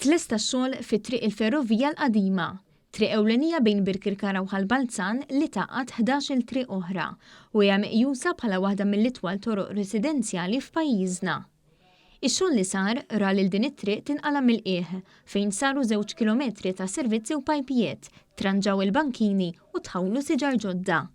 Tlesta x-xogħol fi Triq il-Ferrovija l-Qadima, triq ewlenija bejn Birkirkara u Ħal Balzan li tgħaqqad 11-il triq oħra u hija meqjusa bħala waħda mill-itwal toroq residenzjali f'pajjiżna. Ix-xogħol li sar ra lil din it-triq tinqala' mill-qiegħ fejn saru żewġ kilometri ta' servizzi u pajpijiet, tranġaw il-bankini u tħawlu siġar ġodda.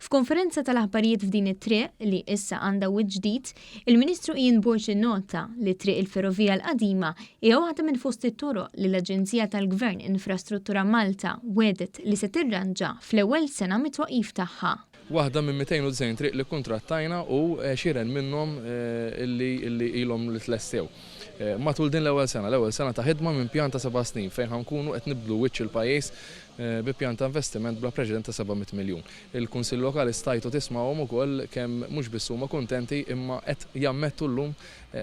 F'konferenza tal-aħbarijiet f'din it-triq, li issa għandha wiċċ ġdid, il-Ministru Ian Borg innota li Triq il-Ferrovija l-Qadima hija waħda minn fost it-toroq li l-Aġenzija tal-Gvern Infrastruttura Malta wegħdet li se tirranġa fl-ewwel sena mit-twaqqif tagħha. Waħda minn 290 triq li kkuntrattajna u għexieren minnhom illi ilhom li tlestew. Matul din l-ewwel sena, l-ewwel sena ta' ħidma minn pjan ta' seba' snin fejn ħa nkunu qed nibdlu wiċċ il-pajjiż bi pjan ta' investiment bla preċedent ta' 700 miljun. Il-Kunsill Lokali stajtu tismgħuhom ukoll kemm mhux biss huma kuntenti imma qed jammettu llum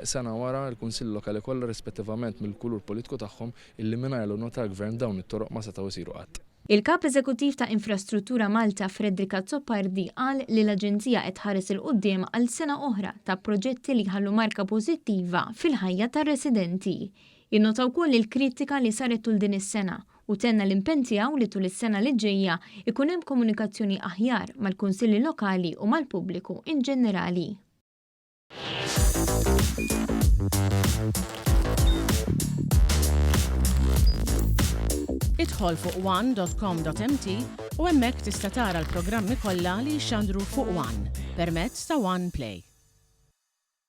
sena wara l-Kunsilli Lokali kollha rispettivament mill-kulur politiku tagħhom illi mingħajr l-għonq tal-Gvern dawn it-toroq ma setgħu jsiru qatt. Il-Kap Eżekuttiv ta' Infrastruttura Malta Frederick Azzopardi qal li l-aġenzija qed tħares 'il quddiem għal sena oħra ta' proġetti li jħallu marka pożittiva fil-ħajja tar-residenti. Innota wkoll il-kritika li saret tul din is-sena u tenna l-impenn tiegħu li tul is-sena li ġejja jkun hemm komunikazzjoni aħjar mal-Kunsilli Lokali u mal-pubbliku inġenerali. Idħol fuq one.com.mt u hemmhekk tista' tara l-programmi kollha li jixxandru fuq One permezz ta' One Play.